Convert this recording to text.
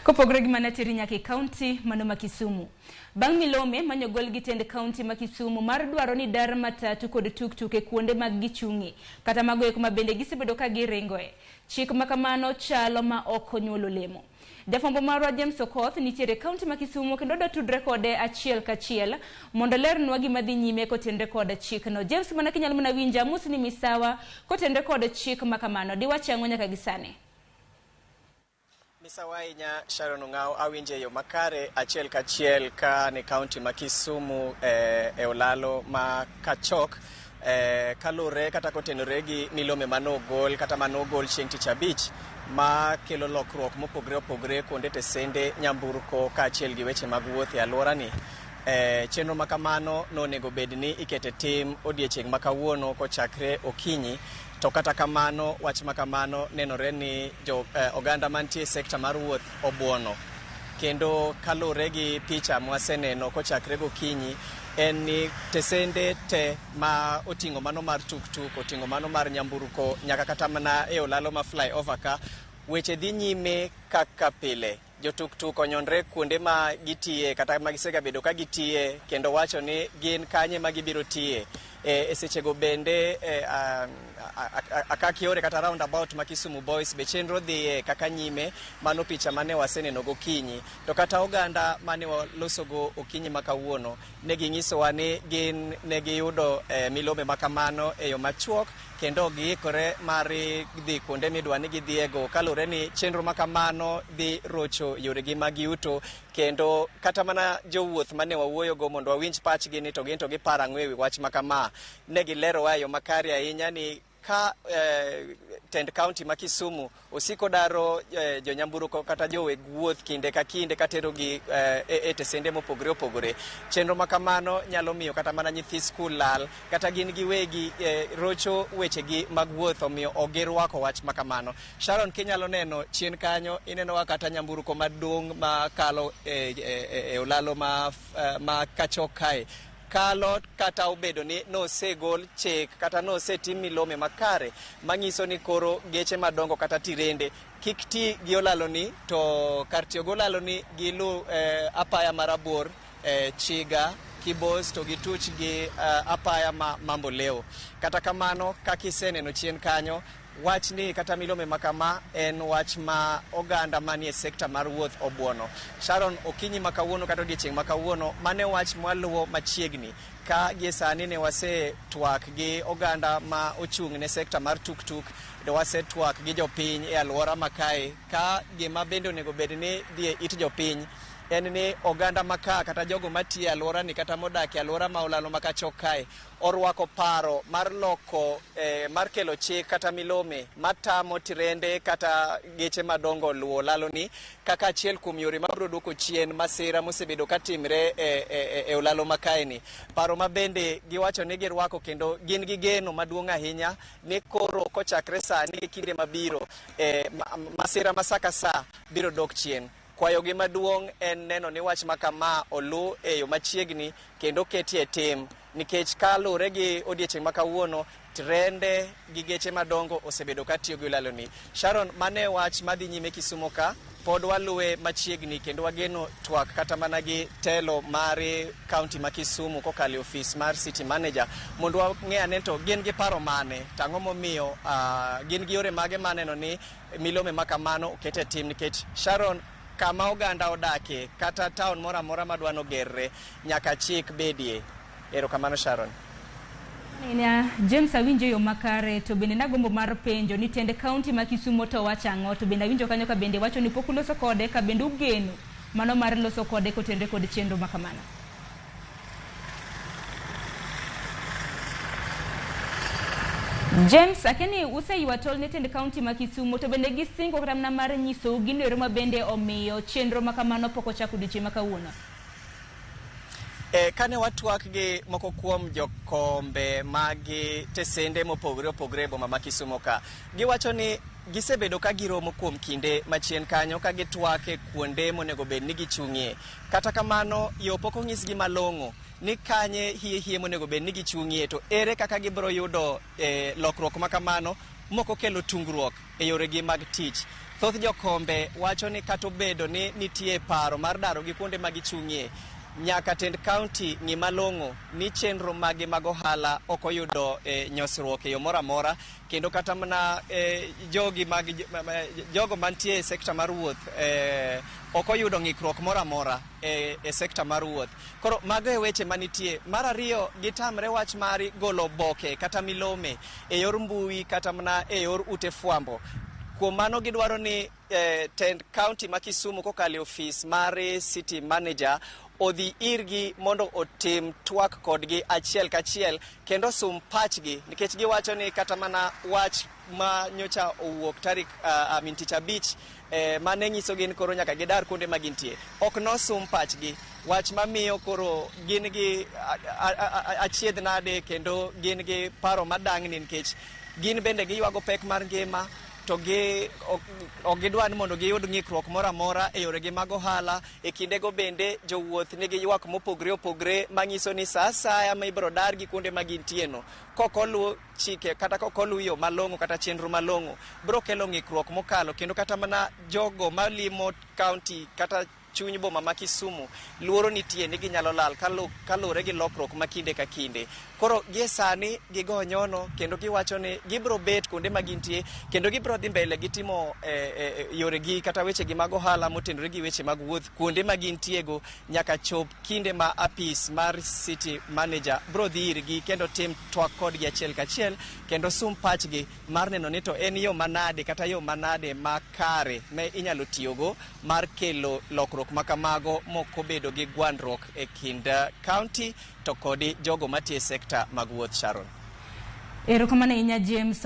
Kopogore gi mano ateri nyaka e kaunti mano ma Kisumu. Bang' milome manyogol gi tend kaunti ma Kisumu mar dwaro ni dar matatu kod tuktuk e kuonde mag gichung'e, kata mago eko ma bende gisebedo ka giringoe. Chik ma kamano chalo ma ok onyuolo olemo. Jafwambo marwa James Okoth nitiere e kaunti ma Kisumu kendo odwa tudre kode achiel kachiel mondo olernwa gima dhi nyime kotenre kod chikno. James, mana kinyalo mana winja, amos ni misawa kotenre kod chik ma kamano. Diwach ang'o nyaka gi sani? Misawa ahinya Sharon Ong'aw, awinjo e yo makare achiel kachiel ka ni kaunti ma Kisumu e olalo ma Kachok kaluwore kata kotenore gi milome manogol kata manogol chieng' tich abich ma kelo lokruok mopogore opogore kuonde tesende nyamburko kaachiel gi weche mag wuoth e alworani. Chenro ma kamano nonego bed ni ikete tim odiechieng' ma kawuono kochakre okinyi. To kata kamano, wach ma kamano nenore ni jo oganda mantie e sekta mar wuoth obuono. Kendo kaluwore gi picha mwaseneno kochakre gokinyi, en ni tesende te ma oting'o mano mar tuktuk, oting'o mano mar nyamburko, nyaka kata mana e olalo ma flyover ka, weche dhi nyime kaka pile. Jotuktuk onyonre kuonde ma gitiye kata ma gisegabedo ka gitiye kendo wacho ni gin kanye ma gibiro tiye. E sechego bende Akak Yore kata roundabout ma Kisumu Boys be chenro dhiye kaka nyime, mano picha mane waseneno gokinyi. To kata oganda mane walosogo okinyi ma kawuono ne ginyisowa ni gin ne giyudo milome ma kamano e yo machuok kendo ok giikore mar dhi kuonde midwa ni gidhiego kaluwore ni chenro ma kamano dhi rocho yoregi mag yuto. Kendo kata mana jowuoth mane wawuoyogo mondo wawinj pachgi ni to gin to giparo ang'o ewi wach ma kama, ne gilerowa e yo makare ahinya ni ka tend kaunti ma Kisumu osiko daro jonyamburko kata joweg wuoth kinde ka kinde katerogi e tesende mopogore opogore, chenro ma kamano nyalo miyo kata mana nyithi skul lal kata gin giwegi rocho wechegi mag wuoth, omiyo ok girwako wach ma kamano. Sharon, kinyalo neno chien kanyo, ineno ka kata nyamburko maduong' makalo e olalo ma Kachok kae kalo kata obedo ni nosegol chik kata nosetim milome makare manyiso ni koro geche madongo kata tirende kik ti gi olaloni, to kar tiyo gi olaloni gilu apaya marabor Chiga, Kibos to gituch gi apaya ma Mamboleo. Kata kamano, kaka iseneno chien kanyo, wachni kata milome ma kama en wach ma oganda manie sekta mar wuoth obuono. Sharon, okinyi ma kawuono kata odiechieng' ma kawuono, mane wach mwaluwo machiegni ka gie sani ne wasetwak gi oganda ma ochung' ne sekta mar tuktuk, to wasetwak gi jopiny e alwora ma kae, ka gima bende onego bed ni dhi e it jopiny en ni oganda ma ka kata jogo matiyo e alworani kata modak e alwora ma olalo ma Kachok kae orwako paro mar loko mar kelo chik kata milome matamo tirende kata geche madongo luwo olaloni kaka achiel kuom yore mabiro duoko chien masira mosebedo katimre e olalo ma kaeni. Paro ma bende giwacho ni girwako kendo gin gi geno maduong' ahinya ni koro kochakre sani gi kinde mabiro masira ma sa ka sa biro dok chien. Kwayogi maduong' en neno ni wach ma kama oluw e yo machiegni kendo oketie e tim, nikech kaluwore gi odiechieng' ma kawuono, trende gi geche madongo osebedo ka tiyo gi olaloni. Sharon, mano e wach madhi nyime Kisumo ka, pod waluwe machiegni kendo wageno twak kata mana gi telo mar kaunti ma Kisumu kokalo e ofis mar city manager mondo wang'e ane to gin gi paro mane, to ang'o momiyo gin gi yore mage maneno ni milome ma kamano oket e tim, nikech Sharon, kama oganda odake kata town moro amora madwa nogerre nyaka chik bedie. Erokamano Sharon. Nya James, awinjo yo makare, to bende nagombo mar penjo ni tend kaunti ma Kisumu to wacho ang'o, to bende awinjo kanyo ka bende wacho ni pok uloso kode, ka bende ugeno mano mar loso kode kotenre kod chenro ma kamano. James, akeni useywa tol ne tend kaunti ma Kisumu, to bende gisingo kata mana mar nyisou gino ero ma bende omiyo chenro ma kamano pok ochako odiochieng' ma kawuono. Kane watwak gi moko kuom jokombe mag tesende mopogore opogore e boma ma Kisumu ka, giwacho ni gisebedo ka giromo kuom kinde machien kanyo ka gitwak e kuonde monego bed ni gichung'ie. Kata kamano, yo pok onyisgi malong'o ni kanye hie hie monego bed ni gichung'ie, to ere kaka gibiro yudo lokruok ma kamano mok okelo tungruok e yoregi mag tich. Thoth jokombe wacho ni kata obedo ni nitie paro mar darogi kuonde ma gichung'ie, nyaka tend kaunti ng'i malong'o ni chenro mage mag ohala ok oyudo nyosruok e yo moro amora, kendo kata mana jogi mag jogo mantie e sekta mar wuoth ok oyudo ng'ikruok moro amora e sekta mar wuoth. Koro mago e weche manitie. Mar ariyo, gitamre wach mar golo oboke kata milome e yor mbui kata mana e yor ute fwambo. Kuom mano gidwaro ni tend kaunti ma Kisumu kokalo e ofis mar city manager odhi irgi mondo otim twak kodgi achiel kachiel kendo osum pachgi, nikech giwacho ni kata mana wach ma nyocha owuok tarik amin tich abich mane nyiso gin koro nyaka gidar kuonde ma gintie ok nosum pachgi, wach mamiyo koro gin gi achiedh nade kendo gin gi paro madang'ni, nikech gin bende giywago pek mar ngima to gi ok gidwar ni mondo giyud ng'ikruok moro amora e yoregi mag ohala. E kindego bende jowuoth nigi ywak mopogre opogre manyiso ni sa asaya ma ibiro dargi kuonde ma gintie no kok oluw chike kata kok oluw yo malong'o kata chenro malong'o biro kelo ng'ikruok mokalo, kendo kata mana jogo malimo kaunti kata chuny boma ma Kisumu luoro nitie ni ginyalo lal kaluwore gi lokruok ma kinde ka kinde. Koro gie sani gigo nyono kendo giwacho ni gibiro bet kuonde ma gintie kendo gibiro dhi mbele gi timo yoregi kata wechegi mag ohala motenore gi weche mag wuoth kuonde ma gintiego nyaka chop kinde ma apis mar city manager biro dhi irgi kendo tim twak kodgi achiel kachiel kendo sum pachgi mar neno ni to en yo manade kata yo manade makare ma inyalo tiyogo mar kelo lokruok makamago mok obedo gi gwandruok e kind kaunti to kod jogo matiyo e sekta mag wuoth. Sharon. Erokamano ahinya, James.